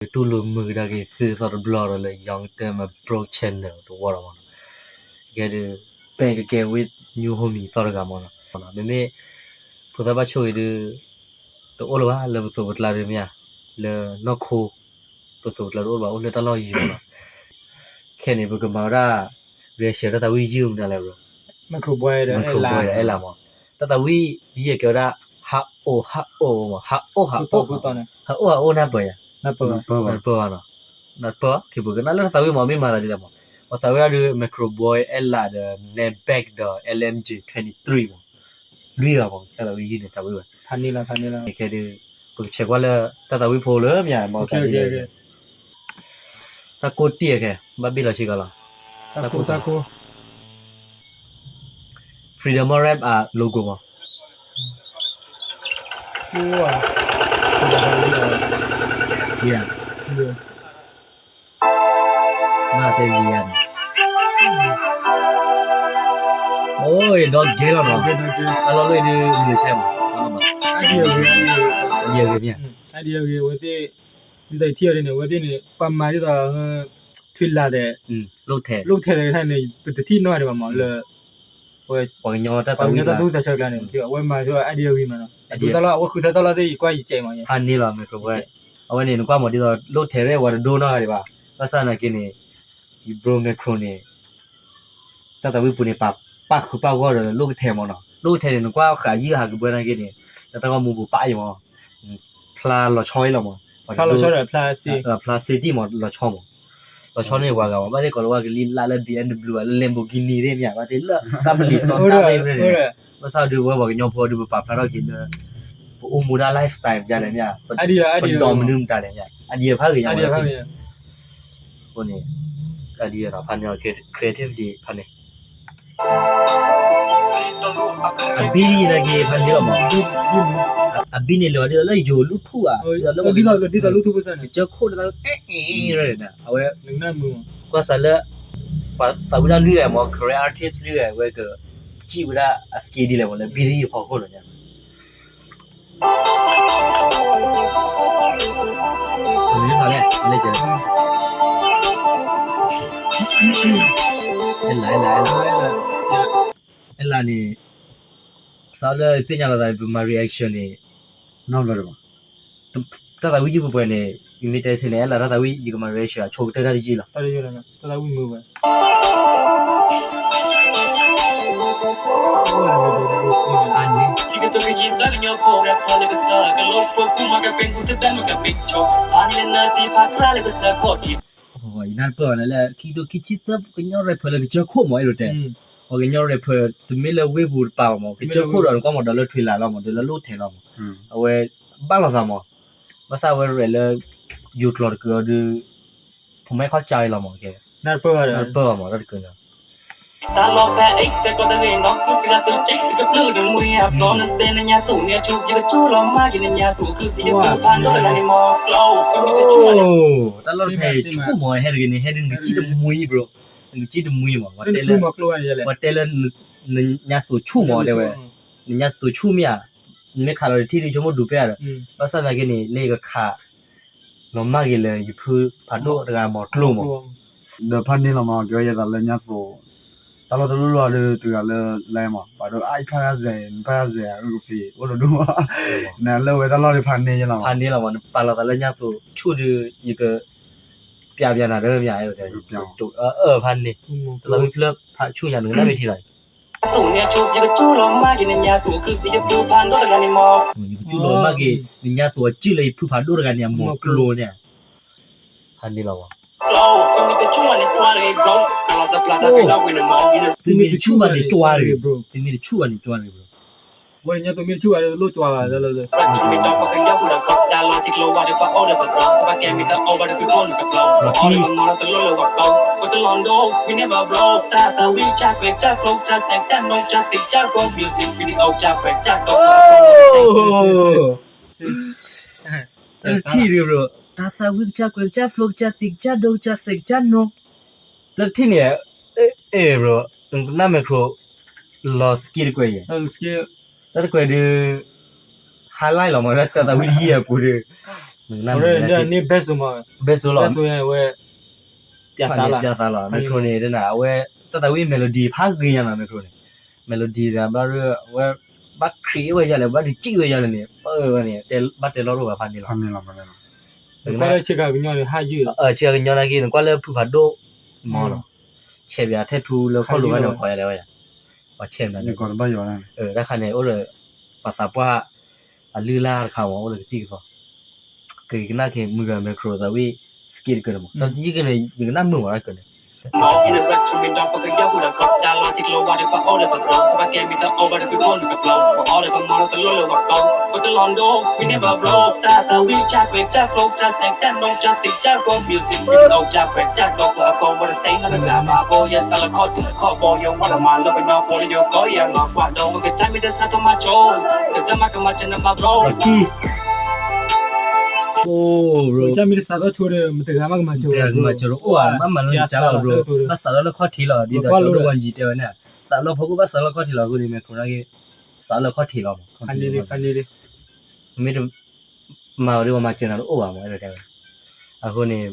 ကတူၢ်လိာ်မုာ်ကဒါက့ၤသုသီတဘျီဒီးလၢ Young Term Bro Channel တဝီဒီးမးနီၤ. ကဲဒုး ပကကဲဝ့ၢ်ညူဟိမံၤသီတဂၤမးနီၤ. မ့မ့ၢ် ဖိသၣ်ဘၣ်ဆိၣ်ဂ့ၤဒုး တအိၣ်လၢၤဘၣ်လၢပသိးပကျါဒုးမ့ၢ်ဧါ, လၢနီၢ်ခိ ပသိးပကျါတအိၣ်လၢၤဘၣ် အိၣ်လၢတၢ်လီၢ်ယံၤမးနီၤ. ခဲန့ၣ် ပကမၤဝဲဒၣ် reaction တၢ်သးဝံၣ်ယုၢ်မနုၤလဲၣ် bro. Micro Boy ဒီးအဲၣ်လးမး. တၢ်သးဝံၣ်ယုၢ်ကဲဝဲဒၣ် ဟးအိၣ်ဟးအိၣ်မး ဟးအိၣ်ဟးအိၣ် ဟးအိၣ်ဟးအိၣ်နၢ်ပၢၢ်ယၤ, နၢ်ပၢၢ်ဘၣ်နီၤ, နၢ်ပၢၢ် က့ၤပကနၣ်လၢတၢ်သးဝံၣ်မး မ့ၢ်မၤသးဒ်လဲၣ်မး, ပှၤသးဝံၣ်ဒၣ်ဒုး Micro Boy အဲၣ်လးဒီး Nat Back ဒီး L M J twenty three မး, လွံၢ်ဂၤမး တၢ်သးဝံၣ်ယုၢ်န့ၣ် သးဝံၣ်ဝဲ, ဖးန့ၢ်လီၤ ဖးန့ၢ်လီၤ, ခဲဒုး ပကဆဲးကွၢ်လၢ တၢ်သးဝံၣ်ဖိလၢမ့ၢ်ဧါ, တၢ်ကိးတံၢ်အခဲ ဘၣ်ဘ့ၣ်လီၤဆ့ကၤလီၤ, တၢ်ကိးတၢ်ကိး Freedom Rap အ logo မး, ဘၣ်တဲဝံၤယၤန့ၣ်, အိၣ်ဒီးဂဲၤလီၤနီၤ, အလီၢ်လၢဒုးမုာ်ဆဲးမး, အဒံအဂ့ၤ, အဒံအဂ့ၤမ့ၢ်, အဒံအဂ့ၤ အဝဲသ့ၣ် ဒ်သိးထံၣ်အီၤဒ်န့ၣ် အဝဲသ့ၣ်န့ၣ် ပှၤမၤဒ်သိး ထွံၣ်လၢ်ဒီး လိၣ်ထဲးတခါန့ၣ် ပတထံၣ်နီၣ်ဒံးဘၣ်မးလၢ ပှၤကညီတၢ်သးဝံၣ်တၢ်ဆၢကျါန့ၣ် အဝဲမၤအဒံအဂ့ၤမးနီၤ, အဝဲဃုထၢတၢ်လီၢ်သ့ၣ် ယကွၢ်ယကဲးမး, ဖးန့ၢ်လီၤ Micro Boy, အဝဲန့ၣ်နကွၢ်မးဒ်သိး လိၣ်ထဲးရဲၣ်ဝဲတဒိနီတဂၤဒံးဘၣ်, ဘၣ်ဆၣ်နာ်က့န့ၣ် ယ bro Micro န့ၣ် တၢ်သးဝံၣ်ပူၤန့ၣ် ပာ်ပာ်ဃုာ်ပာ်ဂီၢ်ဒီးလိၣ်ကထဲးမးနီၤ, လိၣ်ကထဲးန့ၣ် နကွၢ်ဃာ်ယုၢ်ဟးကဘှဲနာ်က့န့ၣ် လၢတၢ်ဂီၢ်မူပူၤပာ်အံၤမး, ဖျါလီၤဆီအံၤလီၤမး, ဖျါလီၤဆီဒီးဖျါစ့, ဖျါစ့တံၢ်မး လီၤဆီမး, လီၤဆီန့ၣ်ပှၤဂၤမး ဘၣ်သ့ၣ်ကိးလၢဝဲကလံၤလၢ်လၢ B M W လၢ Lamborghini သ့ၣ်မ့ၢ်ဧါ, ဘၣ်သ့ၣ်လၢတၢ်ပလံၤစီတၢ်သ့ၣ်န့ၣ်, ဘၣ်ဆၣ်ဒုးဝဲပှၤကညီဖိဒုးပပာ်ဖျါထီၣ်က့ၤလၢ ပအိၣ်မူဒၣ် lifestyle မ့ၢ်န့ၣ်မ့ၢ်ဧါ, ပဒိးမနုၤမတၤလဲၣ်မ့ၢ်ဧါ, အဒံအဖးဂ့ၤညါဝဲ အဃိန့ၣ် အဒံအဖးန့ၣ် creativity ဖးန့ၣ် အဘံၣ်နာ်က့ ဖးန့ၣ်လီၤမး, အဘံၣ်န့ၣ်လီၤဒ်သိးလၢယိၤလူၢ်ထူၣ်ဧါ, ဒ်သိးလၢ ကစၢၢ်ခိၣ်တသး အဝဲ ကွၢ်စးလၢ ပှၤသးဝံၣ်ဒၣ်လွံၢ်ဂၤမး Korean artist လွံၢ်ဂၤ အဝဲကစံၣ်ဝဲဒၣ်အ skill ဒ်လဲၣ်မး လၢဘံၣ်တယုၢ်ဖီခိၣ်လီၤညါ အဲလးန့ၣ် သးလၢသ့ၣ်ညါလီၤသး ပမၤ reaction န့ၣ် နီတဘျီဒံးဘၣ်, တၢ်သးဝံၣ်ယုၢ်ပှဲၤပှဲၤန့ၣ် ယမ့ၢ်တဲဆ့န့ၣ် အဲလးတၢ်သးဝံၣ် ယကမၤ reaction အဆိကတၢၢ်တၢ်တယုၢ်လီၤ, တၢ်တယုၢ်လီၤ, တၢ်သးဝံၣ်မုာ်ဝဲ ယနၢ်ပၢၢ်ဘၣ်န့ၣ်လၢ ခံကထိခံဆံသၢ ကညီ rapper လၢကစၢၢ်ခိၣ်မး အဲၣ်ဒိးတဲ, ပှၤကညီ rapper တမ့ၢ်လၢဝ့ၢ်ပူၤတပၤဘၣ်မး ကစၢၢ်ခိၣ်ဒီး နကွၢ်မးဒီးလၢထွံၣ်လၢ်လီၤမး ဒီးလၢလိၣ်ထဲးလီၤမး, အဝဲ ဘၣ်လိာ်သးမး, ဘၣ်ဆၣ်အဝဲရဲၣ်လၢ ယိၤကျိာ်တကုာ်အီၤဒုး ဖိမဲခီၣ်ကၠါအံၤလီၤမး, နၢ်ပၢၢ်ဘၣ်မး တၢ်တကုာ်န့ၣ် တၢ်လီၢ်တဖဲအံၤဆူၣ်မး ဟဲတဂ့ၤန့ၣ် ဟဲဒုးနကစံၣ်တမှံဘျီ, နကစံၣ်တမှံမး, ပှၤတဲလၢ နညါသူးဆူၣ်မးတဲဝဲ, နညါသူးဆူၣ်မ့ၢ်ဧါ, နမ့ၢ်ခးလီၤတထံၣ်ဒုးဆိကမိၣ်ဒုးပဲၢ်ဒီး, ဘၣ်ဆၣ်သနာ်က့န့ၣ် လၢယကခး လီၤမၢ်က့ၤလၢယဖုဖးဒိၣ်တဂၤမီၤကျိမး, ဒီးဖးန့ၢ်လီၤမး ကဲဝဲယသးလၢညါသူး, တၢ်လီၢ်တလိၣ်လီၤဒီးတဂၤလၢလဲမး ပှၤဒိၣ်အါအံၤဖးဂၤစဲး နဖးဂၤစဲး အုၣ်ကဖံး အိၣ်တဒူၣ်မး, နလၢဝဲတၢ်လီၢ်ဒုးဖးန့ၢ်ယလီၤ, ဖးန့ၢ်လီၤမး နပာ်လီၤသးလၢညါသူးဆူၣ်ဒုး ယက ပျးပျးနၤဒီးမ့ၢ်ဧါ, ဖးန့ၢ်, တလီၤဝံၤဖျၢၣ်ဖးဆူၣ်ညါနကနၣ်မ့ၢ်ထံလီၤ, ယကစူၢ်လီၤမၢ်က့ၤ နညါသူးအစုၣ်လၢယဖုဖးဒိၣ်တဂၤန့ၣ် အမီၤကျိန့ၣ်, ဖးန့ၢ်လီၤမး, သုမ့ၢ်တဆူၣ်ဘၣ်န့ၣ် ကၠွါတဂ့ၤ, သုမ့ၢ်တဆူၣ်ဘၣ်န့ၣ် ကၠွါတဂ့ၤ, တထံၣ်ဒုး bro, တၢ်သးဝံၣ်ကစၢ်ကွဲးကစၢ် flow ကစၢ်သံးကစၢ်ဒိကစၢ်စဲးကစၢ်နီၤ, တထံၣ်န့ၣ်, အဲ bro, နကနၣ် micro လီၤ skill တကွဲးယဲၢ်, တၢ်တကွဲးဒုး highlight လီၤမး လၢတၢ်သးဝံၣ်တယုၢ်အပူၤဒုး, မ့ၢ်ကနၣ်မုာ်န့ၣ် ဘဲစိမး ဘဲစိလီၤ ဝဲ ပျၢ်သါလီၤ မ့ၢ်ခရူၣ်န့ၣ် တနၤ အဝဲ တၢ်သးဝံၣ် melody ဖးဂ့ၤညါနီၤ မ့ၢ်ခရူၣ်န့ၣ် melody တဘျီဒီး အဝဲ ဘၣ် create ဝဲဒ်လဲၣ် ဘၣ် design ဝဲဒ်လဲၣ်န့ၣ် ပဝဲန့ၣ် ဘၣ်တဲလီၤတအိၣ်ဘၣ် ဖးန့ၣ်လီၤ ဆ့ကၤကညီန့ၣ် ဆ့ကၤကညီနာ်က့ နကွၢ်လၢဖုဖးဒိၣ်မးလီၤ ဆဲးပၠးထဲထူလၢခီၣ်လိၤဘၣ်န့ၣ် ပှၤကိးယၤလဲၣ်ဝဲယၤ ပှၤဆဲးမး တၢ်ခါန့ၣ် အိၣ်ဒီး ပှၤသးပှၢ် အလုၢ်အလၢ်တခါမး အိၣ်ဒီးကသံၣ်ကသီ ကကနၣ်က့ၤမုာ်ဂၤ မ့ၢ်ခရူၣ်သးဝံၣ် skit တကၢၢ်န့ၣ်မး တၢ်တယုၢ်က့ၤန့ၣ် ယကနၣ်မုာ်မးတၢ်ကၢၢ်န့ၣ် အိၣ် bro တၢ်မ့ၢ်တစးထီၣ်ဆိဒီး မတဂၤမးကမၤစၢၤ မၤစၢၤတအိၣ်ဘၣ် မ့ၢ်မၤလၢနကါလီၤ bro ဘၣ်စးထီၣ်လၢခီၣ်ထံးလီၤ ဒ်သိးကၠီဒိၣ်ဝီကံၤတဲဝဲန့ၣ် သးလီဖိကအိၣ်ဘၣ်စးထီၣ်လၢခီၣ်ထံးလီၤ အဃိန့ၣ် မ့ၢ်ခရူၣ်နာ်က့ စးထီၣ်လၢခီၣ်ထံးလီၤမး မ့ၢ်တ မၤဝဲဒီးပှၤမၤစၢၤနၤတအိၣ်ဘၣ်မး အဲၣ်ဒိးတဲဝဲ အဃိန့ၣ်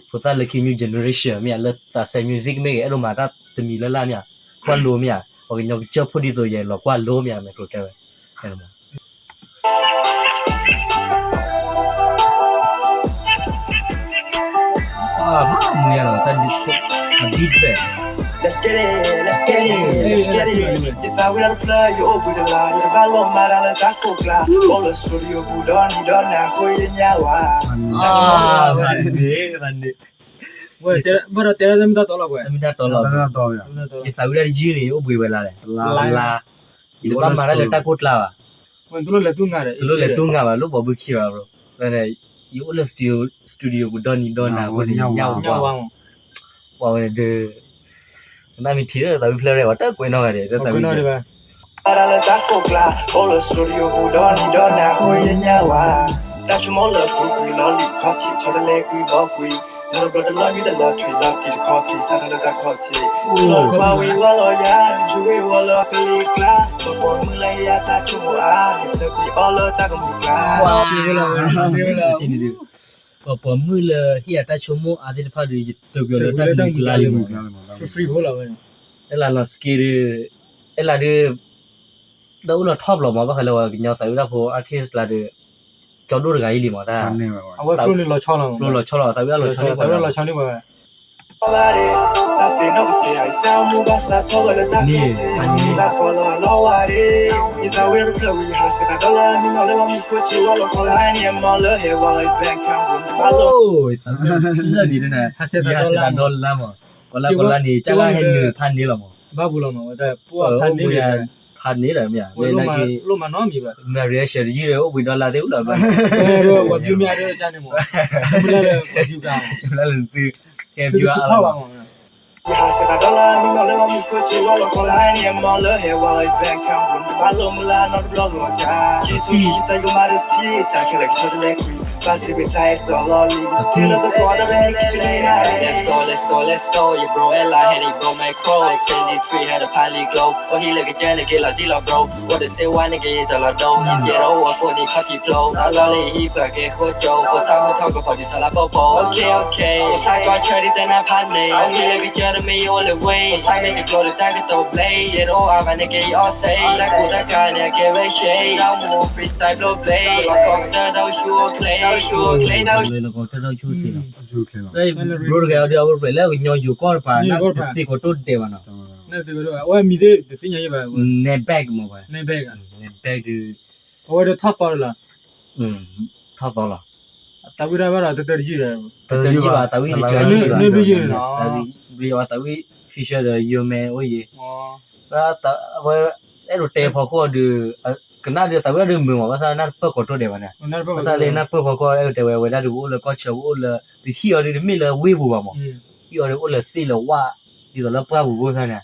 ဖိသၣ်လၢခံ new generation မ့ၢ်ဧါ လၢသးစဲ music မ့ၢ်ဂ့ၤ အဲၣ်ဒိးမၤတၢ်တမံၤလၢ်လၢ်မ့ၢ်ဧါ ကွၢ်လိမ့ၢ်ဧါ ပှၤကညီကစၢၢ်ဖိဒ်သိးယဲ လီၤကွၢ်လိမ့ၢ်ဧါ မ့ၢ်ကျိၤတဲဝဲ မ့ၢ်ဧါလီၤ တၢ်ဒ် အ beat ဖဲ Let's get it, let's get it, let's get it. ယသးဝံၣ်တဖျၢၣ် ယအိၣ်ဘှံးတလါ ယတဘၣ်လိၣ်မၤတၢ်လၢတၢ်ခိၣ်ကျါ အိၣ်လၢ studio ပူၤဒီနံၤဒီနၤ အဃိယညါဝဲ ဘၣ်ဒီးတဲ တမ့ၢ်တၢ်တီလီၤပှဲၤ တမ့ၢ်တၢ်တီလီၤ ယသးဝံၣ်တၢ်တယုၢ်န့ၣ် ယအိၣ်ဘှံးဝဲလါလဲၣ် လါ ယတဘၣ်မၤတၢ်လၢတၢ်ခိၣ်ကျါဘၣ် တလိၣ်လဲၤတူၢ်ငါဘၣ် လိၣ်ဘီဘုခံဘၣ် bro ဝဲန့ၣ် ယအိၣ်လၢ studio ပူၤဒီနံၤဒီနၤ အဃိန့ၣ် ယညါဝဲ ပှၤဝဲန့ၣ်ဒီး ကနၣ်မ့ၢ်ထံၣ်လၢသးဝံၣ်ဖျၢၣ်ရဲၣ် ပှၤတၢ်ကွဲးနီၣ်ဂၤဒဲး တၢ်သးဝံၣ် မၤတၢ်လၢတၢ်ခိၣ်ကျါ အိၣ်လၢ studio ပူၤဒီနံၤဒီနၤ အဃိယညါဝဲ တၢ်ဆိကမိၣ်လၢပူၤကွံာ်လီၤလံာ်ခီၣ်ထံး ဆီတလဲကွံာ်ဘီကွံာ် နီၢ်တဘျီတလီၢ်မံတလီၢ်ထွံၣ်လီၤတံၢ်တခီၣ်ထံး စးထီၣ်လၢတၢ်ခီၣ်ထံး လီၤကွၢ်ဝံၤဝဲလီၤယၤ ယူၤဝံၤဝဲလီၤကလံၤကျါ လီၤပိာ်မုၣ်လၢယတၢ်ဆိကမိၣ်အါ မ့ၢ်ထၢကွံာ်အီၤလၢတၢ်ကမူၤကျါ ပှၤပိာ်မုၣ်လၢဟ့ၣ်ယၤတၢ်ဆိကမိၣ်အါသ့ၣ်တဖၣ်ဒီး ယထၢကွံာ်အီၤလၢတၢ်ကမူၤကျါလံမး အဲလးလီၤ skit ဒီး အဲလးဒီး တၢ်အိၣ်လီၤထီၣ်ဘျီမး ဘၣ်ဃးလၢပှၤကညီသးဝံၣ်တၢ်ဖိ artist လၢဒီး ကၠီဒိၣ်တဂၤအံၤလံမး တၢ် အဝဲ flow န့ၣ်လီၤဆီလီၤ flow လီၤဆီလီၤ သးဝံၣ်တၢ်လီၤဆီန့ၢ်ပှၤ အိၣ် သးဝံၣ်တၢ်လီၤဆီန့ၢ် ဟးစဲးသးဒီလါမး ကီၤလါကီၤလါန့ၣ် ကၢ်ဂၤဟဲနုာ်ဖးန့ၣ်လီၤမး ဘၣ်ပူၤလီၤမး ဝဲတၢ်ပှၤဖးန့ၣ်ဒီး ဖးန့ၣ်ဒီးမ့ၢ် လိၣ်မၤနီတမံၤဘၣ် reaction တယုၢ်ဒီး အိၣ်ဘှံးဒီလါသ့ၣ်အိၣ်လီၤဘၣ် ပှၤ view မ့ၢ်အါဒီးန့ၣ်မး လၢ view ကါ လၢသု ကဲ view အါလီၤ Let's go, let's go, let's go, yeah, bro, အဲလးဟဲန့ၣ် bro မ့ၢ်ခရူၣ် twenty-three ဟဲဒီးဖးလံာ်ကျိ ပှၤဟံးလၢကစၢၢ်န့ၣ်က့ၤလီၤဒ်လီၤ bro ဝဲဒီးစ့ဝါန့ၣ်က့ၤတလီၤဒိ ယတဲဒီးအိၣ်အကိးန့ၣ်ခီၣ်ဖံးဖျိ တၢ်လီၢ်လၢယဟံၣ်ပှၤကဲဃိကၠိ ဖိသၣ်မုၣ်ထီၣ်ကပီၤဒ်စးလါပိာ်ပိာ် okay okay ဖိသၣ်ကွၢ်ဆၢဒ်တဲနၢ်ဖးန့ၣ် အဝံၤလၢကစၢၢ်တမ့ၢ်ယအိၣ်လၢဝ့ၢ် ဖိသၣ်မ့ၢ်တကျိၤဒီးတၢ်ကတိၤဘျ့ ယဲတအိၣ်အါဘၣ်န့ၣ်က့ၤယအီၣ်စ့ တၢ်ကူတၢ်ကၤန့ၣ် အကဲဝဲရှဲ တၢ်အိၣ်မူ freestyle ဘျိဘျ့ လီၤကီၢ်ကတၢၢ်တၢ်အိၣ်ဆူၣ်အိၣ်ချ့ တၢ်အိၣ်ဆူၣ်အိၣ်ချ့ တၢ်အိၣ်ဆူၣ်အိၣ်ချ့ bro တဂၤအံၤဒီး အဝဲပှဲၤလၢကညီယိၤကီၢ်တပၤ နၢ်တသ့ကိးတိၢ်တတဲာ်ဘၣ်နီၤ အဝဲမံၤသ့ၣ်တသ့ၣ်ညါယဲဘၣ် Netback မ့ၢ်ဘၣ် Netback ဒုး အဝဲဒီးထီၣ်သီလီၤ ထီၣ်သီလီၤ သးဝံၣ်တၢ်ဘၣ်ဒီးတတၢတယုၢ်ဒီး တတၢတယုၢ်ဘၣ် သးဝံၣ်တယုၢ် ဘျုးယွၤသးဝံၣ် feature ဒီးယိၤမဲအိၣ်ယံၤ အဝဲ အဲၣ်ဒိးတဲဖီခိၣ်ဒီး ကနၣ်ဒီးသးဝံၣ်ဒီးမုာ်မး ဘၣ်ဆၣ်နၢ်တပၢၢ်ကိးတိၢ်ဒဲးဘၣ်န့ၣ် ဘၣ်ဆၣ်လၢနၢ်တပၢၢ်ဖီခိၣ် အဲၣ်ဒိးတဲဝဲ ဝဲဒၣ်ဒုးပအိၣ်လၢကီၢ်ဆၢ ပအိၣ်လၢ ပဟံၣ်အီၤဒုးတမ့ၢ်လၢဝ့ၢ်ပူၤဘၣ်မး ဟံၣ်အီၤဒုးအိၣ်လၢသ့ၣ်လၢဝၣ် ဒ်သိးလၢပှၢ်ပူၤဘိၣ်ဆၣ်န့ၣ်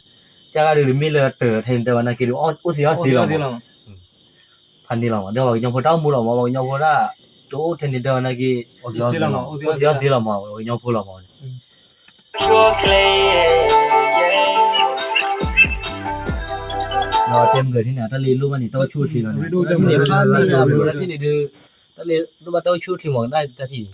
ကၢ်ဂၤဒုးတမ့ၢ်လၢတၢၤထဲန့ၣ်တဲဝဲနာ်က့ဒုး အိၣ်သ့အီၣ်သ့လီၤမး ဖးန့ၣ်လီၤမး ဒီးပှၤကညီဖိတၢ်အိၣ်မူလီၤမး ပှၤကညီဖိဒၣ် တအိၣ်ထဲန့ၣ်တဲဝဲနာ်က့ အိၣ်သ့အီၣ်သ့လီၤမး ပှၤကညီဖိလီၤမး ဒီးတဲမုၢ်ဂၤထံၣ်န့ၣ် တၢ်လၢလိၣ်ဘၣ်န့ၣ် တၢ်အိၣ်ဆူၣ်အိၣ်ချ့လီၤန့ၣ် န့ၣ်ဖးန့ၣ်လီၤ ဘျီတၢ်ထံၣ်န့ၣ်ဒုး တၢ်လၢဒိၣ်ဘၣ်တၢ်အိၣ်ဆူၣ်အိၣ်ချ့မး ကနၣ်တၢ်ထံၣ်န့ၣ်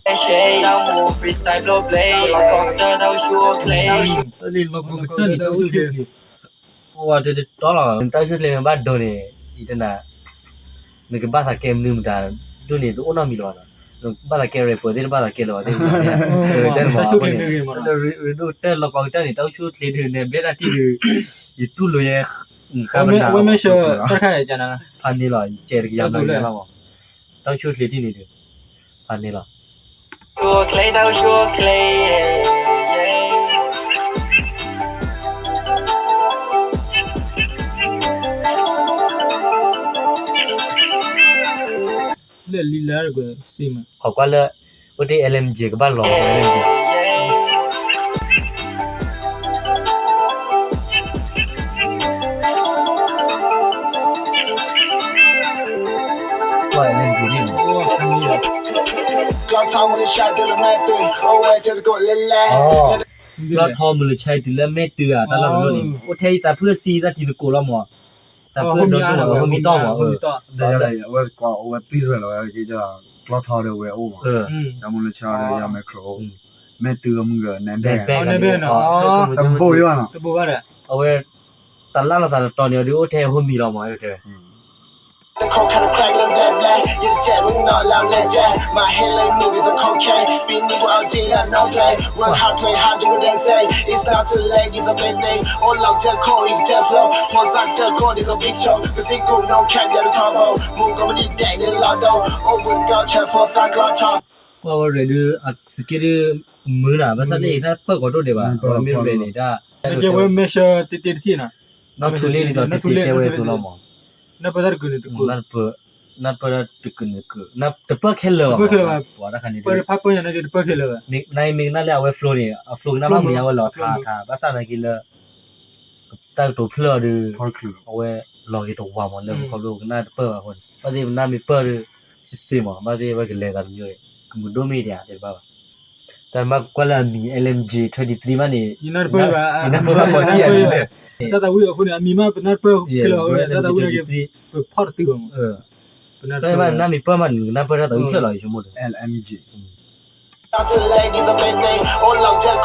တၢ်လၢလီၤကီကတၢၢ်န့ၣ် တၢ်အိၣ်ဆူၣ်အိၣ်ချ့ အိၣ်ဝဲတတီလီၤ တၢ်အိၣ်ဆူၣ်အိၣ်ချ့ မ့ၢ်ဘၣ်ဒိးန့ၣ် ယတနာ် နကဘၣ်သးကဲမနုၤမတၤ ဒိၣ်န့ၣ် တအိၣ်နီတမံၤလီၤဘၣ်နီၤ နကဘၣ်သးကဲ rapper သ့ၣ် တဘၣ်သးကဲလၢၤဘၣ်သ့ၣ် တၢ်အိၣ်ဆူၣ်အိၣ်ချ့ ဒိၣ်ကတၢၢ်လီၤကီကတၢၢ်န့ၣ် တၢ်အိၣ်ဆူၣ်အိၣ်ချ့ဒုး နဲဘျဲၣ်တၢ်ထံၣ်ဒုး ယတူၢ်လိာ်ယဲ ဃါပနၢ် ဖးန့ၢ်လီၤ ယကဲတကယၤနီၤယဲလီၤမး တၢ်အိၣ်ဆူၣ်အိၣ်ချ့ထံၣ်န့ၣ်ဒုး ဖးန့ၢ်လီၤ လၢလံလၢ ခီကွၢ်လၢ အိၣ်တ့ၢ် L M G ကဘၣ်လီၤ L M G ကွၢ် L M G န့ၣ် ကျီထီမုၢ်လၢဆါတုၤလၢမဲာ်တုၤ အိၣ်ဝဲထဲတကိးလဲၣ်လဲၣ် ကျီထီမုၢ်လၢဆါတုၤလၢမဲာ်တုၤဧါ တၢ်လီၢ်တလိၣ်န့ၣ် အိၣ်ထဲယသးဖုအစံးသၣ်ထံသကိးလီၤမး သးဖုဒီဒိၣ်လီၤ ဝဲမံၤတီၢ်မး ဝဲကွၢ်ဝဲပံၢ်ဝဲလီၤဝဲ ကျီထီဒီးဝဲအိၣ်မး တၢ်မုၢ်လၢဆါဒီးယၤမဲာ်ချီအိၣ် မဲာ်တုၤအမုၢ်ဂၢၢ် နဲဘဲ တဘိဘၣ်နီၤ အဝဲ တၢ်လၢလီၤသးတတီၤန့ၣ် အဒုးအိၣ်ထဲဟိမံၤလီၤမး တဲဝဲ ကွၢ်ဝဲရဲၣ်ဒုး အစက့ဒုး မုာ်နၤ ဘၣ်ဆၣ်န့ၣ် တၢ်ပၢၢ်ကီးဒိၣ်ဒဲးဘၣ် အဝဲမ့ၢ်ရဲၣ်န့ၣ် တၢ် ကဲဝဲမဲာ်ဆှးတ့တ့တထံၣ်နီၤ နီၢ်ထူလ့ၣ်ဒ်သိးတ့တ့တဲဝဲအသိးလီၤမး နၢ်ပၢၢ်တၢ်တကုာ်န့ၣ်တကုာ် တပၢၢ်ခဲလၢာ်ဘၣ် ပှၤတၢ်ခါန့ၣ် တပၢၢ်ခဲလၢာ်ဘၣ် နမ့ၢ်ကနၣ်လၢအဝဲ flow န့ၣ် အ flow ကနၣ်ဘၣ်မုာ်ညါဝဲလီၤထါထါ ဘၣ်ဆၣ်နာ်က့လၢ တၢ်ကတိၤဖျၢၣ်အီၤဒီး အဝဲလီၤက့ၤတဝၤမး လၢပခီဖျိကနၣ်တပၢၢ်ဘၣ်အဃိန့ၣ် ဘၣ်သ့ၣ်ပနၢ်မ့ၢ်ပၢၢ်ဒီး စ့စ့မး ဘၣ်သ့ၣ်ဝဲကလဲၤသးတမံၤ ကမုာ်ဒိၣ်မ့ၢ်ဒံးဧါ တဲတဘၣ်ဘၣ် တၢ်မၤကွၢ်လၢအမံၤ L M G twenty three မးန့ၣ် ယနၢ်တပၢၢ်ဘၣ် ယနၢ်တပၢၢ်ဘၣ် တၢ်သးဝံၣ်အဃိန့ၣ် အမံၤမးပနၢ်တပၢၢ်ခဲလၢာ်အဃိန့ၣ် တၢ်သးဝံၣ်န့ၣ်က့ၤ ပဖီၣ်တတုၤဘၣ်မး ပနၢ်တပၢၢ် နမ့ၢ်ပၢၢ်မးန့ၣ် နကနၢ်ပၢၢ်တၢ်သးဝံၣ်ဖျၢၣ်လီၤ ယဆိကမိၣ်ဒီး L M G တၢ်ဒ်သိးကညီဖိလီၤမး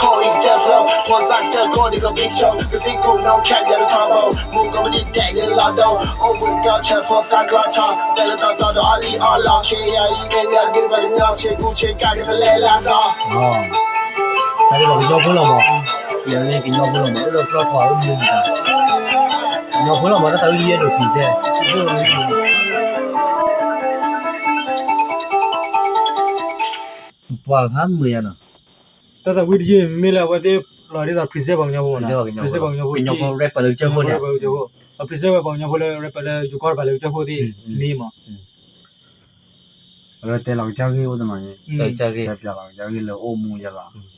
ယၤမ့ၢ်ကညီဖိလီၤမး အိၣ်ဒီးကျီၢ်ထွဲအိၣ်မူမတၤ ကညီဖိလီၤမး တၢ်သးဝံၣ်ယဲဒိးဖံးစဲ ပှၤဖးမုာ်ယါနီၤ တၢ်သးဝံၣ်တယုၢ်မ့ၢ်လၢအဝဲသ့ၣ်လီၤဒ်သိး present ပှၤကညီဖိ present ပှၤကညီဖိ ကညီဖိ rapper လၢကစၢၢ်ခိၣ်န့ၣ် အ present ဝဲပှၤကညီဖိလၢ rapper လၢယိၤကီၢ်တပၤလၢကစၢၢ်ခိၣ်သ့ၣ်မ့ၢ်မး အဝဲတဲလီၤကစၢ်ဂ့ၢ်အိၣ်တနီၤန့ၣ် တဲပျးလီၤကစၢ်ဂ့ၢ်လၢအိၣ်မူယဲလီၤ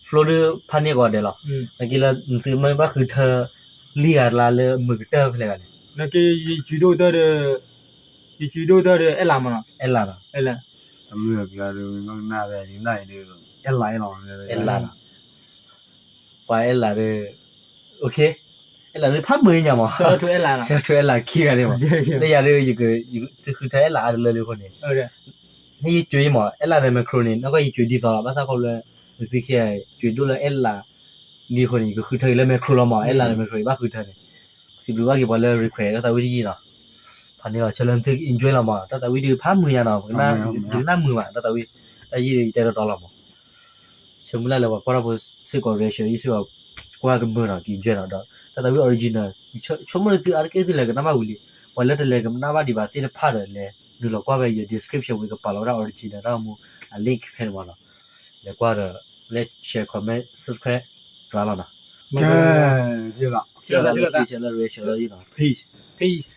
flow ဒုးဖးန့ၢ်ကီးဒဲးလီၤ နာ်က့လၢနသုမ့ၢ်ဘၣ်ဃုထၢ လံာ်ဂၤတလါလၢမုာ်ကတၢၢ်ဖဲလဲၣ်ဂၤန့ၣ် နာ်က့ယကွၢ်ဒိၣ်ကတၢၢ်ဒီး ယကွၢ်ဒိၣ်ကတၢၢ်ဒီးအဲၣ်လးမးနီၤ အဲၣ်လး တမုာ်က့ၤဒုး ကနၣ်ဖဲယကနၣ်အံၤဒုး အဲၣ်လးအဲၣ်လီၤ အဲၣ်လး ပှၤအဲၣ်လးဒီး okay အဲၣ်လးဒုးဖးမုာ်ညါမး shout out to အဲၣ်လး shout out to အဲၣ်လးခံဂၤန့ၣ်မး လၢယၤဒုး ယသုဃုထၢအဲၣ်လးအါတလၢလံအဃိန့ၣ် န့ၣ်ယကွၢ်မး အဲၣ်လးဒီး Macro န့ၣ် နီၢ်ကီၢ်ယကွၢ်ဒ်သိးလီၤ ဘၣ်ဆၣ်ခီဖျိ နသုကကွၢ်ဒိၣ်လၢအဲၣ်လး လံအဃိန့ၣ် ယကဃုထၢက့ၤလၢ Macro လီၤမး အဲၣ်လးဒီး Macro ယဘၣ်ဃုထၢန့ၣ် စံးဘျုးဘၣ်က့ၤပှၤလၢ request တၢ်သးဝံၣ်တယုၢ်လီၤ ဖးန့ၢ်လီၤ ဆၢလၢနသု enjoy လီၤမး တၢ်သးဝံၣ်ဒုးဖးမုာ်ညါနီၤ ယကနၣ်မုာ်ဘၣ် တၢ်သးဝံၣ် တၢ်ယုၢ်ဒုးယတဲတီတီလီၤမး ဆၢမုၢ်လၢ်လၢပှၤကွၢ်တၢ်ဖိစ့ၢ်ကီး reaction ယုၢ်စ့ၢ်ကီး ကွၢ်ကမုာ်နီၤ က enjoy နီၤ ဒီးတၢ်သးဝံၣ် original ယဆိကမိၣ်လၢသုအါတက့ၢ်သုလဲၤကနၣ်ဘၣ်ဝံၤလံ ပှၤလၢတလဲၤကနၣ်ဘၣ်ဒံးဘၣ်သ့ၣ်တဖၣ်ဒီး လဲၤနုာ်လီၤကွၢ်ဖဲယ description ဝံၤကပာ်လီၤဝဲဒၣ် original တၢ်ဂီၤမူအ link ဖဲန့ၣ်မးနီၤ လဲၤကွၢ်ဒီး like share comment subscribe တရၢ်လီၤနီၤ ကဲ ယလီၤ reaction လီၤ peace peace